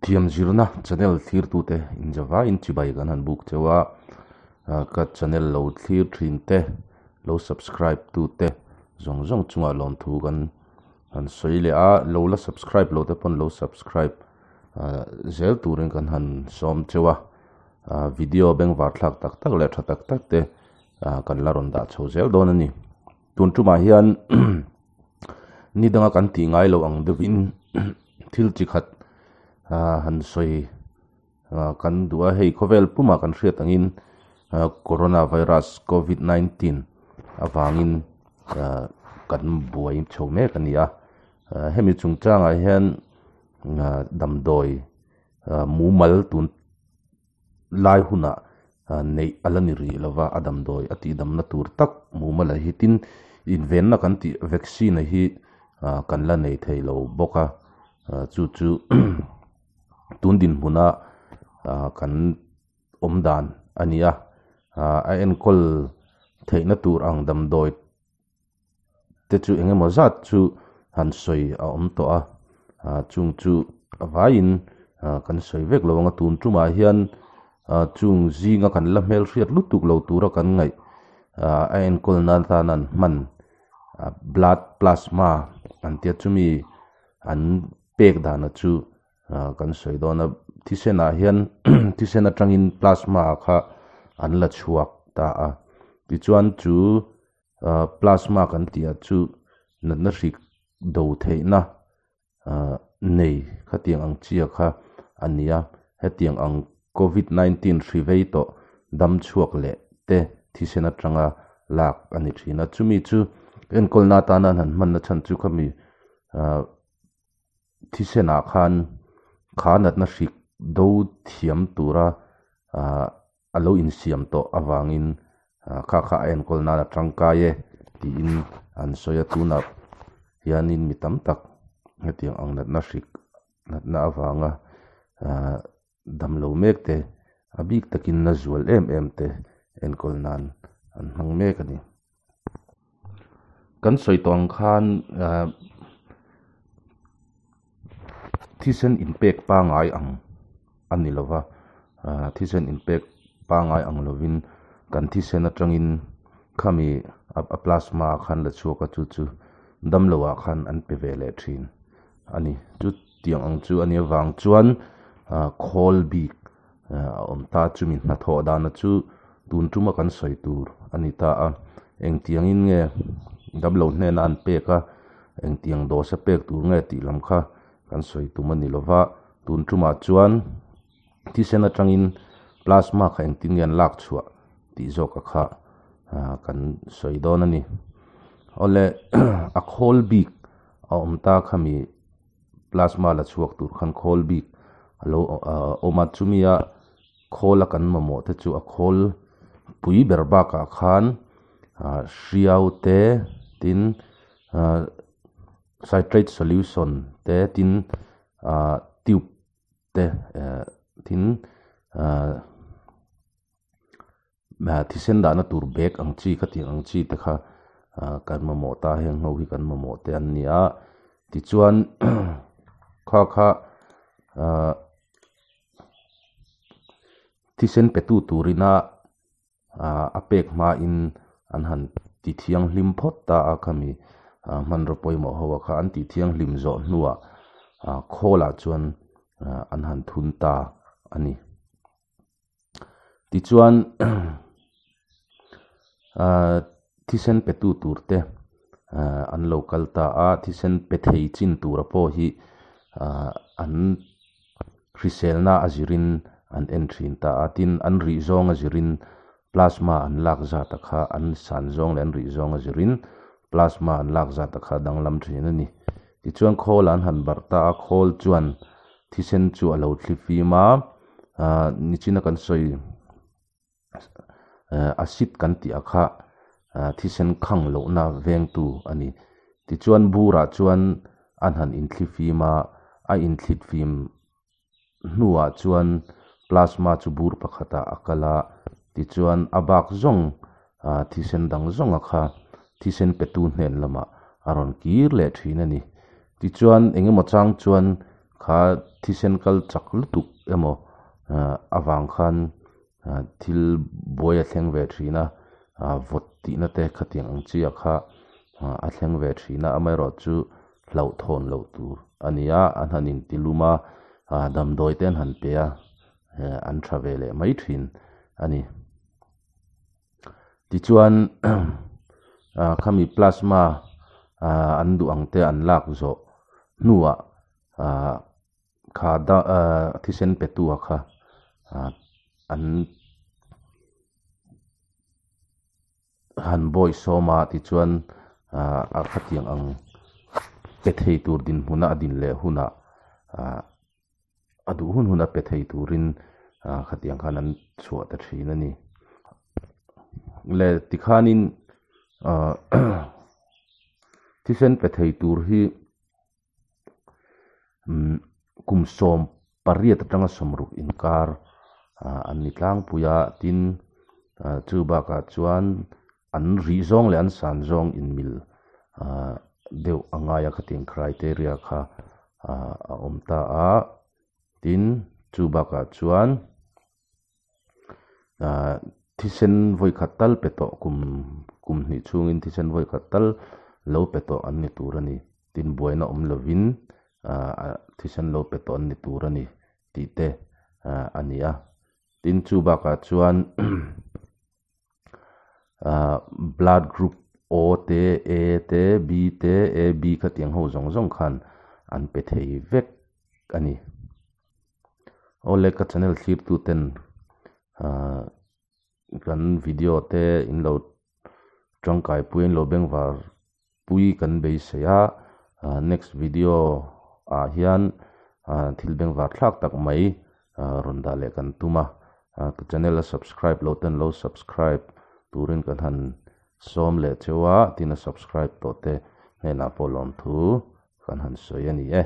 Thiam zirna channel thlirtute inzavaiin chibai kan han buk cheu a, ka channel lo thlir thin te, lo subscribe tute zawng zawng chungah lawmthu kan han sawi leh a, lo la subscribe lo te pawn lo subscribe zel turin kan han sawm cheu a, video bengvar thlak tak tak leh tha tak tak te kan la rawn dah chho zel dawn a ni. Tun tumah hian ni danga kan tih ngai loh ang deuhin thil chi khat han sawi kan duh a, hei khawvel pumah kan hriat angin corona virus covid 19 avangin kan buai chho mek a ni a, hemi chungchangah hian damdawi mumal tun lai hunah neih a la ni rih lova, a damdawi a tihdamna tur tak mumal a hi tin invenna kan tih vaccine a hi kan la nei thei lo bawk a, chu chu tun dinhmuna kan awm dan a ni a, a enkawl theihna tur ang damdawi te chu eng emaw zat chu han sawi a awm tawh a, chung chu a vaiin kan sawi vek lo ang a, tun tumah hian chung zinga kan la hmelhriat lutuk lo tura kan ngaih a enkawl nan tan an hman blood plasma an tia chumi an pek dana chu kan sawi dawn a, thisen ah hian thisen atangin plasma kha an la chhuak ta a, tichuan chu Plasma kan tih ah chu natna hrik do theihna nei khatiang ang chi a kha a ni a, hetiang ang covid 19 hri vei tawh dam chhuak leh te thisen atanga lak a ni thin a, chumi chu enkawlna atana an han hmanna chhan chu khami Thisenah khan kha natna hrik do thiam tura a lo insiam tawh avangin kha kha a enkawl nan a tangkai e tiin an sawi a, tunah hianin mi tam tak hetiang ang natna hrik natna avanga damlo mek te a bik takin na zual em em te enkawl nan an hmang mek a ni. Kan sawi tawh ang khan ahh thisen inpek pangai ang a ni lo va, ahh thisen inpek pangai ang lovin kan thisen atangin khami a plasma khan la chhuak a chu chu damlo ah khan an pe ve leh thin a ni. Chutiang ang chu a nih avang chuan ahh khawl bik a awm ta chumi hnathawh dana chu tun tuma kan sawi tur a ni ta a, engtiangin nge damlo hnena an pek a, engtiang dawsa pek tur nge tih lam kha kan sawi tum a ni lova, tun tumah chuan thisen atangin plasma kha engtin nge an lak chhuah tih zawka kha kan sawi dawn a ni. Awle a khawl bik a awm ta khami plasma la chhuak tur khan khawl bik a lo awm a, chumia khawl a kan mamawh te chu a khawl pui ber bakah khan hriau te tin citrate solution te tin tube te tin Thisen dahna tur bag ang chi khatiang ang chi te kha kan mamawh ta a heng ho hi kan mamawh te an ni a tichuan kha kha ahh thisen pe tu turina ahh a pek hmain an han ti thianghlim phawt ta a khami hmanraw pawimawh ho ah kha an tih thianghlim zawh hnuah khawl ah chuan an han thun ta a ni. Tichuan ahh thisen pe tu tur te ahh an lo kal ta a, thisen pe thei chin tura pawh hi ahh an hriselna a zirin an en thin ta a, tin an rih zawng a zirin plasma an lak zat a kha an san zawng leh an rih zawng a zirin plasma an lak zat a kha a danglam thin a ni. Tichuan khawl an han barh ta a, khawl chuan thisen chu a lo thli fim a. Ahh nichina kan sawi eh acid kan tih ah kha ah thisen khang lohna vengtu a ni. Tichuan burah chuan an han inthli fim a, a inthlit fim hnuah chuan plasma chu bur pakhatah a kal a, tichuan a bak zawng ah thisen dang zawnga kha thisen petu hnen lamah a rawn kir leh thin a ni. Tichuan engemaw chang chuan Kha thisen kal chak lutuk emaw avang khan thil buai a thleng ve thin a, vawt tihna te khatiang ang chi ah kha a thleng ve thin a, amaherawhchu hlauhthawn loh tur a ni a, an han intilum a, damdawi te an han pe a, an tha ve leh mai thin a ni. Tichuan khami plasma an duh ang te an lak zawh hnuah kha thisen pe tu ah kha an han bawi sawm a tichuan a khatiang ang pe thei tur dinhmuna a din leh hunah a duh hun hun a pe thei turin khatiang khan an chhuah ta thin a ni. Le tikhanin thisen pe thei tur hi kum 18 atanga 60 inkar an ni tlangpui a, tin chu bakah chuan an rih zawng leh an san zawng inmil deuh a ngai a khatiang criteria kha a awm ta a, tin chu bakah chuan thisen vawi khat tal pe tawh kum kum hnih chhungin thisen vawi khat tal lo pe tawh an ni tur a ni, tin buaina awm lovin thisen lo pe tawh an ni tur a ni tih te a ni a, tin chu bakah chuan blood group O te A te B te A B khatiang ho zawng zawng khan an pe thei vek a ni. Awle ka channel thlir tu ten kan video te in lo tangkai pui in lo bengvar pui kan beisei a, next video ah hian thil bengvar thlak tak mai rawn dah leh kan tum a, ka channel a subscribe lo ten lo subscribe turin kan han sawm leh cheu a, tin a subscribe tawh te hnenah pawh lawmthu kan han sawi a ni e.